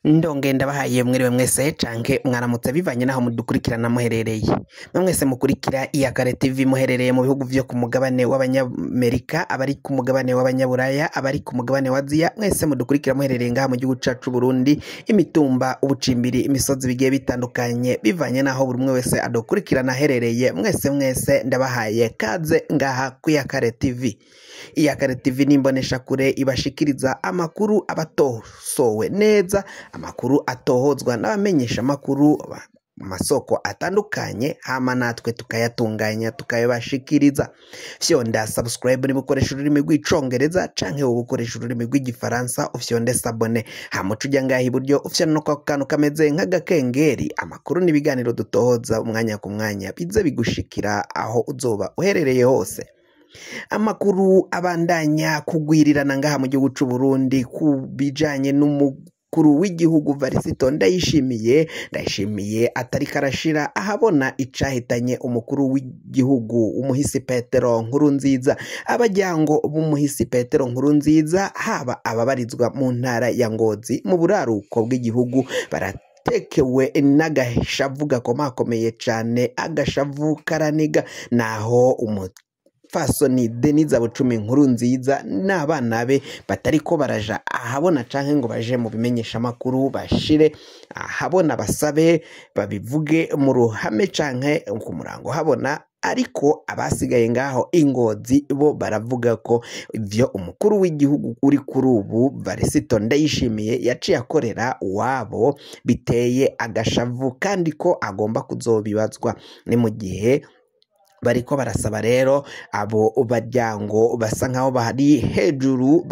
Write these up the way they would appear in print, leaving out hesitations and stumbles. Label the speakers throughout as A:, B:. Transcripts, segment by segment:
A: Ndonge ndabahaye mwiriwe mwese canke mwaramutse bivanye naho mudukurikirana muherereye. Mwe mwese mukurikira Iyakare TV muherereye mu bihugu vyo ku mugabane w'abanyamerika, abari ku mugabane w'abanyaburaya, abari ku mugabane wa Aziya, mwese mudukurikira muherereye ngaha mu gihugu cacu Burundi, imitumba, ubucimbiri, imisozi bigiye bitandukanye bivanye naho buri umwe wese adukurikirana aherereye, mwese mwese ndabahaye kaze ngaha ku Iyakare TV. Iyakare TV ni imboneshakure ibashikiriza amakuru abatosowe neza, amakuru atohozwa n'abamenyesha amakuru mu masoko atandukanye, hama natwe tukayatunganya tukayabashikiriza. Fyonda subscribe niba ukoresha ururimi rw'icongereza canke wowe ukoresha ururimi rw'igifaransa ufyonde s'abonner, hama uce uja ngaha iburyo ufyonda no kwako kantu kameze nk'agakengeri, amakuru n'ibiganiro dutohoza umwanya ku mwanya bize bigushikira aho uzoba uherereye hose. Amakuru abandanya kugwirirana ngaha mu gihugu c'u Burundi ku bijanye n'umukuru w'igihugu Varisito Ndayishimiye. Ndayishimiye atariko arashira ahabona icahitanye umukuru w'igihugu umuhisi Petero Nkurunziza. Abaryango b'umuhisi Petero Nkurunziza haba ababarizwa mu ntara ya Ngozi mu buraruko bw'igihugu baratekewe n'agashavu gakomakomeye cane, agashavu karaniga, naho umupfasoni Denise Bucumi Nkurunziza n'abana be batariko baraja ahabona canke ngo baje mu bimenyesha makuru bashire ahabona basabe babivuge mu ruhame canke ku murango habona, ariko abasigaye ngaho ingozi bo baravuga ko ivyo umukuru w'igihugu uri kuri ubu Varisito Ndayishimiye yaciye akorera uwabo biteye agashavu kandi ko agomba kuzobibazwa. Ni mu gihe bariko barasaba rero abo baryango basa nkaho bari hejuru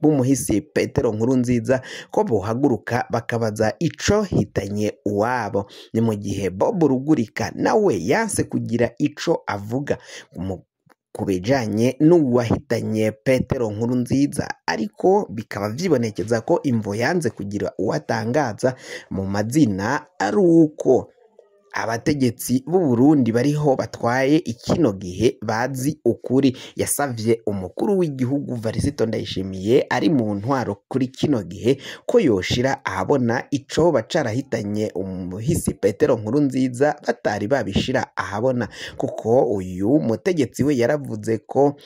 A: b'umuhisi Petero Nkurunziza ko bohaguruka bakabaza ico hitanye uwabo. Ni mu gihe Bob Rugurika nawe yanse kugira ico avuga ku bijanye n'uwahitanye Petero Nkurunziza, ariko bikaba vyibonekeza ko imvo yanze kugira uwatangaza mu mazina ari uko abategetsi b'u Burundi bariho batwaye ikino gihe bazi ukuri. Yasavye umukuru w'igihugu Varisito Ndayishimiye ari mu ntwaro kuri kino gihe ko yoshira ahabona icoba carahitanye umuhisi Petero Nkurunziza batari babishira ahabona, kuko uyu mutegetsi we yaravuze ko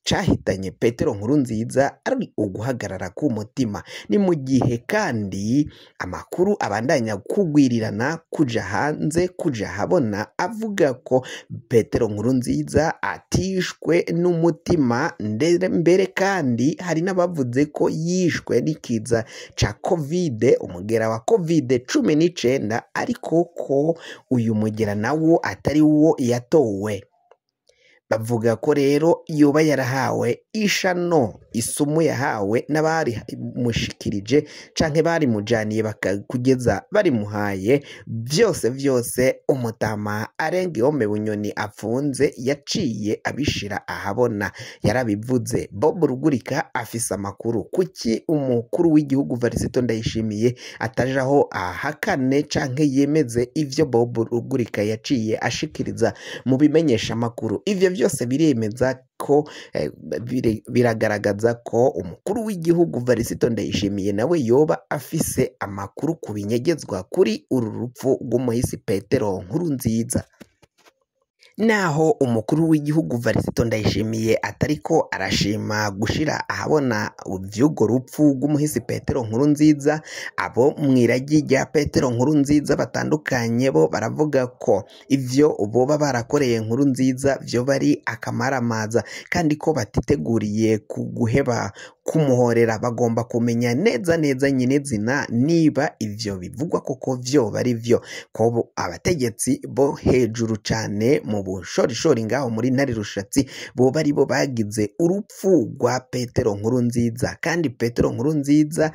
A: cahitanye Petero Nkurunziza ari uguhagarara k'umutima. Ni mu gihe kandi amakuru abandanya kugwirirana kuja hanze kuja habona avuga ko Petero Nkurunziza atishwe n'umutima, mbere kandi hari n'abavuze ko yishwe n'ikiza ca Covid, umugera wa Covid 19, ariko ko uyu mugera nawo atari wo yatowe. Bavuga ko rero yoba yarahawe ishano, isumu yahawe n'abari mushikirije canke bari mujaniye kugeza barimuhaye vyose vyose. Umutama Arenga Bunyoni apfunze yaciye abishira ahabona, yarabivuze. Bob Rugurika afise amakuru kuki umukuru w'igihugu Varisito Ndayishimiye atajaho ahakane canke yemeze ivyo Bob Rugurika yaciye ashikiriza mu bimenyesha amakuru. Ivyo vyose biremeza ko biragaragaza ko umukuru w'igihugu Varisito Ndayishimiye nawe yoba afise amakuru ku binyegezwa kuri uru rupfu rw'umuhisi Petero Nkurunziza. Naho umukuru w'igihugu Varisito Ndayishimiye atariko arashima gushira ahabona ivy'urwo rupfu rw'umuhisi Petero Nkurunziza, abo mw'iragi rya Petero Nkurunziza batandukanye bo baravuga ko ivyo boba barakoreye Nkurunziza vyoba ari akamaramaza, kandi ko batiteguriye kuguheba kumuhorera. Bagomba kumenya neza neza nyinezina niba ivyo bivugwa koko vyoba ari vyo, ko abategetsi bo hejuru cane mu bushorishori ngaho muri Ntare Rushatsi boba aribo bagize urupfu rwa Petero Nkurunziza, kandi Petero Nkurunziza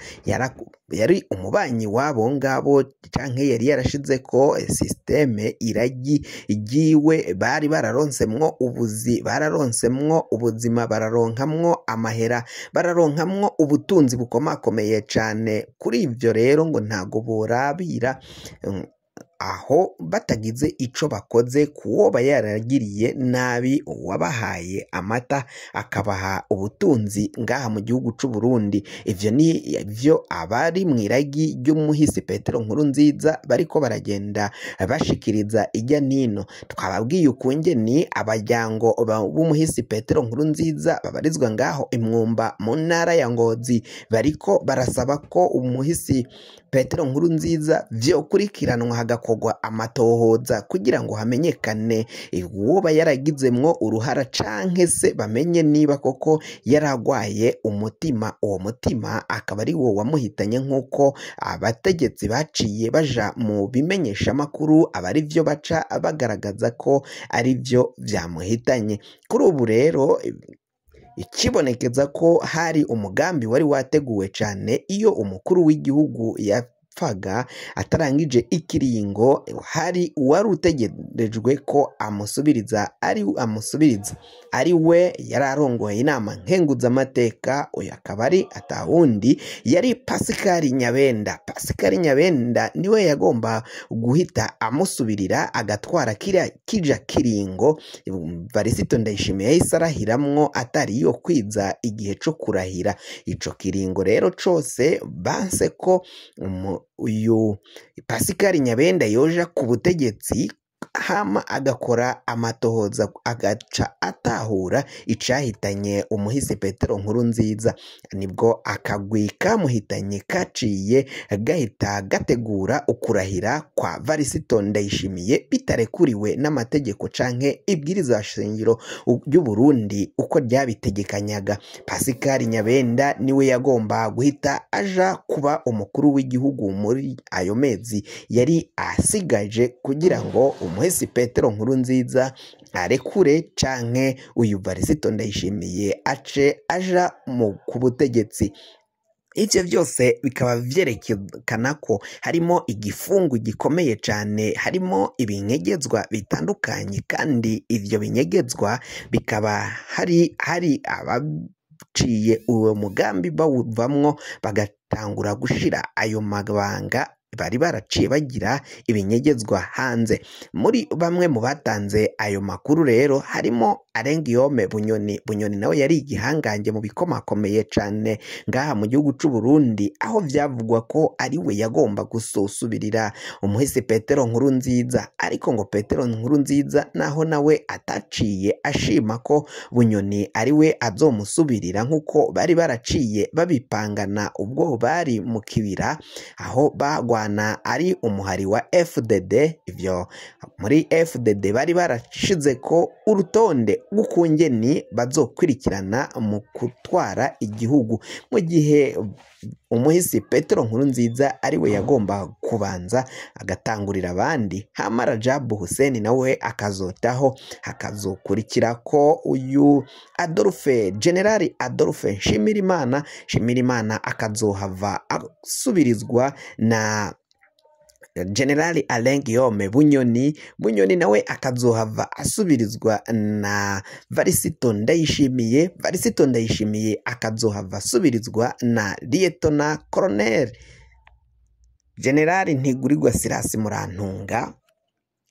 A: yari umubanyi wabo ngabo canke yari yarashizeko systeme iragi ryiwe, bari bararonsemwo ubuzi, bararonsemwo ubuzima, bararonkamwo amahera, bararonkamwo ubutunzi bukomakomeye cane. Kuri ivyo rero ngo ntago borabira aho batagize ico bakoze kuwoba yaragiriye nabi uwabahaye amata akabaha ubutunzi ngaha mu gihugu c'u Burundi. Ivyo ni vyo abari mw'iragi ry'umuhisi Petero Nkurunziza bariko baragenda bashikiriza ijya nino. Twababwiye ukungeni abaryango b'umuhisi Petero Nkurunziza babarizwa ngaho imwumba mu ntara ya Ngozi bariko barasaba ko umuhisi Petero Nkurunziza vyokurikiranwa hagakorwa amatohoza kugira ngo hamenyekane uwoba yaragizemwo uruhara canke se bamenye niba koko yaragwaye umutima, uwo mutima akaba ari wo wamuhitanye nk'uko abategetsi baciye baja mu bimenyeshamakuru aba ari vyo baca bagaragaza ko ari vyo vyamuhitanye. Kuri ubu rero ikibonekeza ko hari umugambi wari wateguwe cane iyo umukuru w'igihugu yapfaga atarangije ikiringo, hari uwari utegerejwe ko amusubiriza ari we yari arongoye inama nkenguzamateka, uyu akaba ari atawundi yari Pascal Nyabenda. Pascal Nyabenda niwe yagomba guhita amusubirira agatwara kiriya kija kiringo Varisito Ndayishimiye yahise arahiramwo atari yo kwiza igihe co kurahira. Ico kiringo rero cose banse ko uyu Pascal Nyabenda yoja ku butegetsi hama agakora amatohoza agaca atahura icahitanye umuhisi Petero Nkurunziza. Nibwo akagwi kamuhitanye kaciye gahita gategura ukurahira kwa Varisito Ndayishimiye bitarekuriwe n'amategeko canke ibwirizwa shingiro ry'u Burundi uko ryabitegekanyaga. Pascal Nyabenda niwe yagomba guhita aja kuba umukuru w'igihugu muri ayo mezi yari asigaje kugira ngo umuhisi Petero Nkurunziza arekure canke uyu Varisito Ndayishimiye ace aja mu ku butegetsi. Ivyo vyose bikaba vyerekana ko harimo igifungu gikomeye cane, harimo ibinyegezwa bitandukanye, kandi ivyo binyegezwa bikaba hari abaciye uwo mugambi bawuvamwo bagatangura gushira ayo mabanga bari baraciye bagira ibinyegezwa hanze. Muri bamwe mu batanze ayo makuru rero harimo Arengiyome Bunyoni. Bunyoni nawe yari igihangange mu bikomakomeye cane ngaha mu gihugu c'u Burundi, aho vyavugwa ko ari we yagomba gusosubirira umuhisi Petero Nkurunziza, ariko ngo Petero Nkurunziza naho nawe ataciye ashima ko Bunyoni ari we azomusubirira nk'uko bari baraciye babipangana ubwo bari mu kibira aho bagwa ari umuhari wa FDD. Ivyo muri FDD bari barashize ko urutonde rw'ukungeni bazokurikirana mu gutwara igihugu, mu gihe umuhisi Petero Nkurunziza ari we yagomba kubanza agatangurira abandi, hama Rajabu Hussein nawe akazotaho, hakazokurikira ko uyu Adolphe General Adolphe Nshimirimana akazohava asubirizwa na General Alain Guillaume Bunyoni. Bunyoni nawe akazohava asubirizwa na Varisito Ndayishimiye. Varisito Ndayishimiye akazohava asubirizwa na Lieutenant Colonel General Ntigurirwa Silas Murantunga,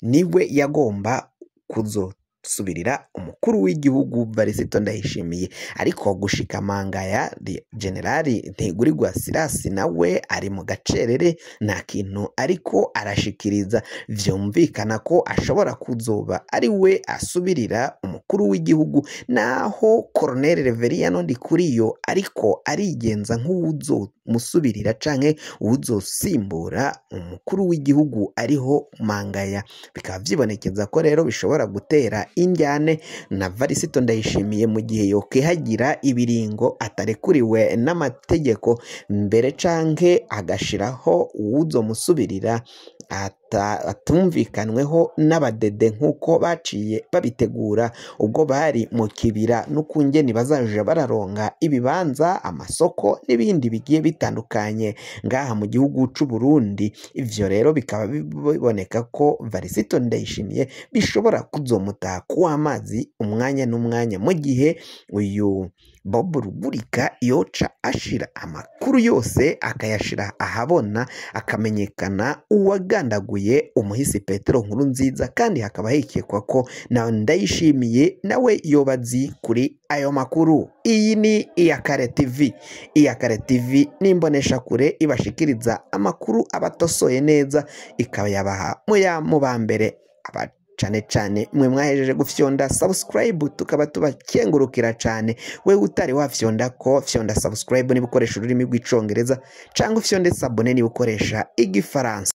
A: niwe yagomba kuzosubirira umukuru w'igihugu Varisito Ndayishimiye. Ariko gushika mangaya General Ntigurirwa Silas nawe ari mu gacerere, nta kintu ariko arashikiriza, vyumvikana ko ashobora kuzoba ari we asubirira umukuru w'igihugu, naho Colonel Reveriyano Ndikuriyo ariko arigenza nk'uwuzomusubirira canke uwuzosimbura umukuru w'igihugu ariho mangaya. Bikaba vyibonekeza ko rero bishobora gutera injyane na Varisito Ndayishimiye mu gihe yokihagira ibiringo atarekuriwe n'amategeko mbere canke agashiraho uwuzomusubirira atumvikanweho n'abadede nk'uko baciye babitegura ubwo bari mu kibira, n'ukungeni bazaja bararonka ibibanza, amasoko n'ibindi bigiye bitandukanye ngaha mu gihugu c'u Burundi. Ivyo rero bikaba biboneka ko Varisito Ndayishimiye bishobora kuzomutaka w'amazi umwanya n'umwanya, mu gihe uyu Bob Rugurika yoca ashira amakuru yose akayashira ahabona, akamenyekana uwagandaguye Yagandaguye umuhisi Petero Nkurunziza, kandi hakaba hikekwa ko na Ndayishimiye nawe yoba azi kuri ayo makuru. Iyi ni Iyakare TV. Iyakare TV ni imboneshakure ibashikiriza amakuru abatosoye neza, ikayabaha muya mu ba mbere, aba cane cane mwe mwahejeje gufyonda subscribe, tukaba tubakengurukira cane. Wewe utari wafyonda ko fyonda subscribe niba ukoresha ururimi rw'icongereza, cyangwa ufyonde s'abonner niba ukoresha igifaransa.